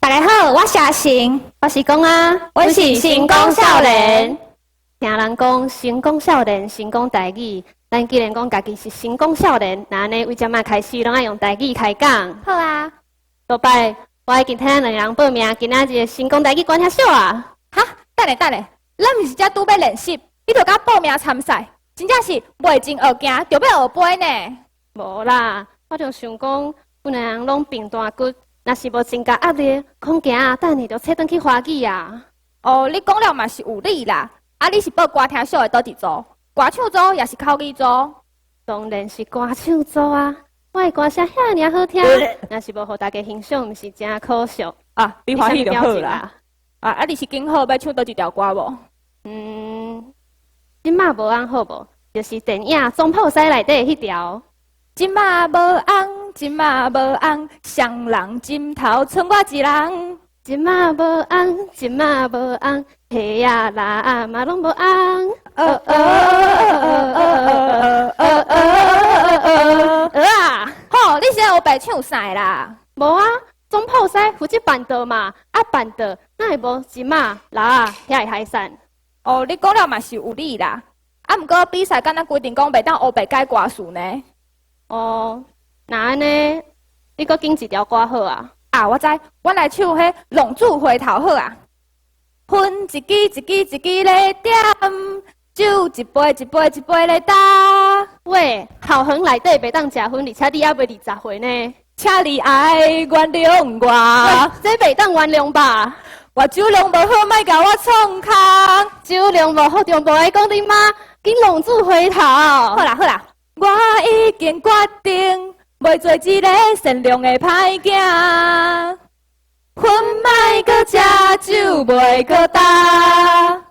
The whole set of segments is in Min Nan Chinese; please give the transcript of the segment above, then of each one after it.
大家好，我是阿成，我是公啊，阮是成功少年。聽人講成功少年，成功台語。咱既然講家己是成功少年，那按呢為這擺開始攏愛用台語開講。好啊，倒擺我已經替咱兩个人報名今仔日的成功台語歌聽秀啊！哈，等下等下，咱毋是才拄欲練習，你就共報名參賽，真正是袂前學行，著欲學飛呢？無啦，我就想講，阮兩个人攏平大骨，若是無增加壓力，恐驚等下就切轉去華語啊！哦，你講了嘛是有理啦。啊，你是報歌聽秀的佗一組？歌唱組抑是口語組？當然是歌唱組啊！我的歌聲遐爾好聽，若是無予大家欣賞，毋是誠可惜。啊，你歡喜就好啦。啊，你是揀好欲唱佗一條歌無？嗯，這馬無尪好無？就是電影《總鋪師》內底彼條。這馬無尪，這馬無尪，雙人枕頭賰我一人。這馬無尪，這馬無尪，彼仔蜊仔嘛攏無尪。哦哦哦哦哦哦哦哦啊！吼，你是烏白唱啥啦？無啊，總鋪師負責辦桌嘛，啊辦桌，哪會無這馬蜊仔遐的海產？哦，你講了嘛是有理啦。啊，毋過比賽敢若規定講袂當烏白改歌詞呢？哦，那按呢，你閣揀一條歌好啊？啊，我知，阮來唱彼《浪子回頭》好啊。薰一支一支一支咧點，酒一杯一杯一杯咧乾。喂，鱟園內底袂當食薰，而且你猶未20歲呢？請你愛原諒我。這袂當原諒吧？我酒量無好，莫共我創空。酒量無好，就無愛講你媽，緊浪子回頭。好啦好啦，我已經決定，袂做一个善良的歹囝。薰莫閣食，酒袂閣焦。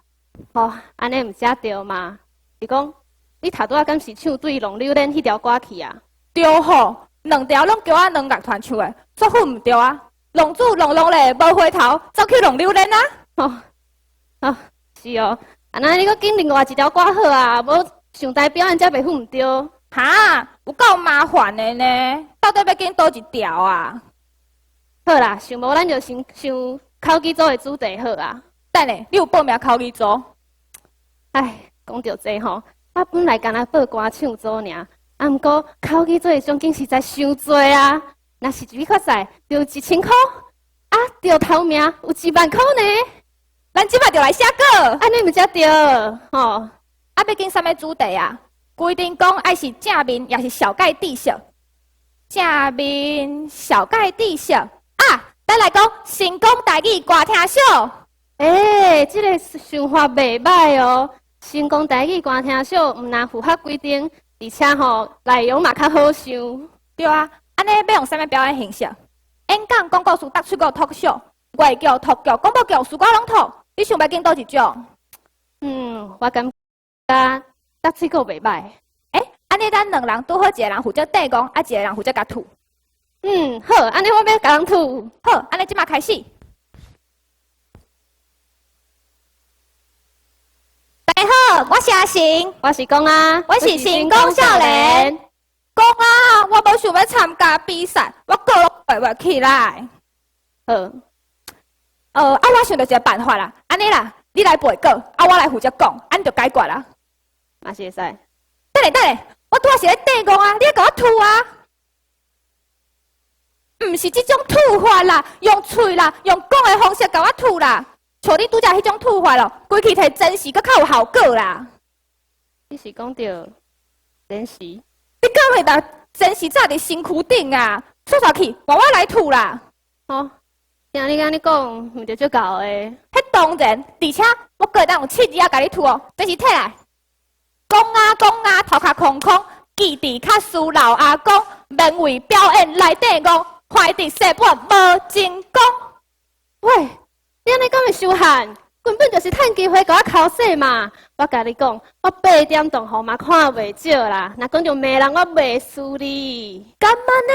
吼，按呢毋才對嘛？是講你頭拄仔敢是唱對浪榴蓮彼條歌去啊？對吼，兩條攏叫我兩樂團唱的，煞混毋著啊！浪子浪浪咧，無回頭，走去浪榴蓮啊！吼，哦，是哦，啊那你閣揀另外一條歌好啊，無上台表演才袂混毋著。哈，有夠麻煩的呢，到底欲揀佗一條啊？好啦，想無咱就先想口語組的主題好啊。等下，你有報名口語組？唉，講著這吼，我本來干焦報歌唱組爾，啊，毋過口語組的獎金實在傷濟啊！若是入去決賽，就有1000箍，啊，著頭名有1萬箍呢。咱這擺就來寫稿，按呢毋才對，吼。啊，欲揀啥物主題啊？規定講愛是正面，抑是紹介知識。正面紹介知識啊！咱來講成功台語歌聽秀。欸，這个想法袂䆀哦。成功台語歌聽秀，毋但符合規定，而且吼內容嘛較好想。對啊，按呢欲用啥物表演形式？演講、講故事、搭喙鼓、talk show、話劇、讀劇、廣播劇、詩歌攏套。你想欲揀佗一種？嗯，我感覺搭喙鼓袂䆀。欸，按呢咱兩人拄好一个人負責提戇，啊一個人負責共吐。嗯，好，按呢我欲共人吐。好，按呢這馬開始。大家好，我是阿成，我是公啊，我是成功少年。公啊，我無想欲參加比賽，我閣攏背袂起來。好，啊，我想著一个辦法啦，按呢啦，你來背稿，啊，我來負責講，按呢就解決啦。嘛是會使。等下等下，我拄仔是咧提戇啊，你愛共我吐啊？毋是這種吐法啦，用喙啦，用講的方式共我吐啦。像你拄才彼種吐法咯，規氣提真實閣較有效果啦。你是講著真實？你敢會當真實早佇身軀頂啊？煞煞去，換我來吐啦。吼，聽你按呢講，毋著足𠢕的。彼當然，而且我閣會當用七字仔共你吐哦，這是提來。講啊講啊，頭殼空空，記佇較輸老阿公，免為表演來提戇，懷佇世本無成功。喂，你按呢講會傷漢？根本就是趁機會共我剾洗嘛！我共你講，我八點檔吼嘛看袂少啦。若講著罵人，我袂輸你。敢按呢？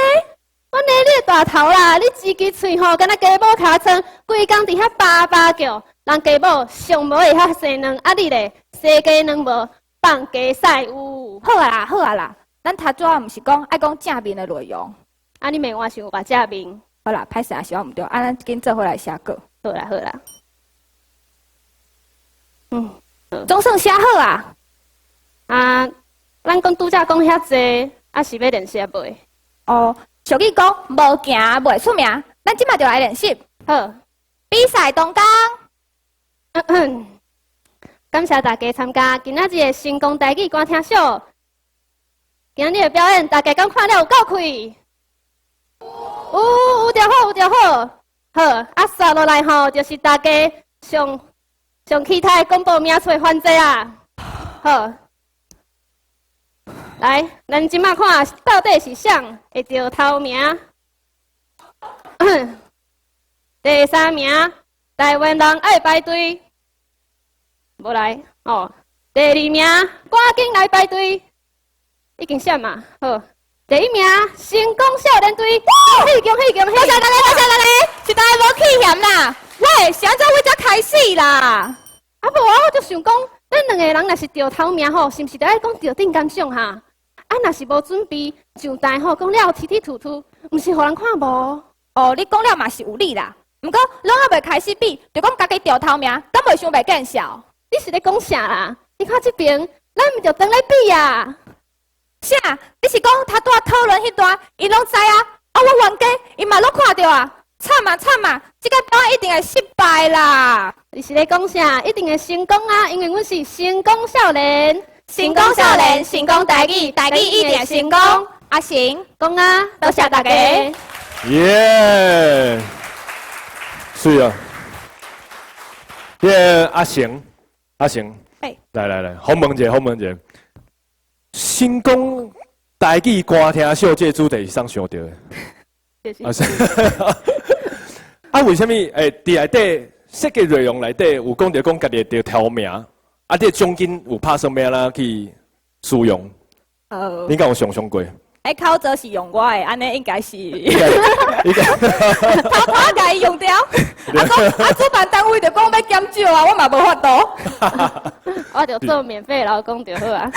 我捏你的大頭啦！你一支喙吼，敢若雞母尻川，規工佇遐叭叭叫。人雞母上無會曉生卵，啊你咧生雞卵無，放雞屎有。好啊啦，好啊啦，咱頭拄仔毋是講愛講正面的內容。啊你罵我是有偌正面？好啦，歹勢啊，是我毋對，啊，咱緊做伙來寫稿。好啦好啦。總算寫好啊。啊，咱講拄才講遐濟，啊是欲練習未？哦，俗語講無行袂出名，咱這馬就來練習。好，比賽當中，感謝大家參加今仔日的成功台語歌廳秀。今日的表演，大家敢看了有夠氣？有有就好，有就好。好，啊，紲落來吼，就是大家上上期待公布名次的環節啊。好，來，咱這馬看到底是誰會著頭名？第三名，台灣人愛排隊，無來哦。第二名，趕緊來排隊，已經閃嘛？好，第一名，成功少年隊，恭喜恭喜恭喜！多謝大家，多謝大家，實在無氣嫌啦。喂，是按怎為才開始啦？啊無啊，我就想講，咱兩個人若是著頭名吼，是毋是著愛講著頂感想哈？啊，若是無準備上台吼，講了吞吞吐吐，毋是予人看無？哦，你講了嘛是有理啦。毋過攏猶未開始比，就講家己著頭名，敢袂傷袂見笑？你是咧講啥啦？你看這邊，咱毋就當咧比啊？啥？你是講頭拄仔討論彼段，𪜶攏知啊？啊，我冤家，𪜶嘛攏看著啊！慘啊慘啊！這個表演一定會失敗啦！你是咧講啥？一定會成功啊！因為阮是成功少年，成功少年，成功台語，台語一定成功。阿成，講啊，多謝大家。耶，是啊，這個阿成，阿成，來來來，訪問一下，訪問一下。成功台語歌廳秀這個主題是啥想著的？謝謝。啊，為啥物？佇內底設計內容內底有講著講家己會著頭名，啊，這個獎金有拍算欲按怎去使用？你敢有想象過？欸，口罩是用我的，按呢應該是。應該。偷偷共伊用掉。啊，講啊，主辦單位就講欲減少啊，我嘛無法度。我就做免費勞工就好啊。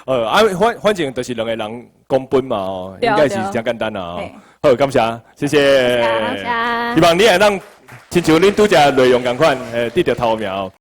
啊，反正就是兩個人公分嘛，哦，應該是真簡單啦，哦。好，感謝，謝謝。感謝。希望你會當親像恁拄才內容仝款，得著頭名。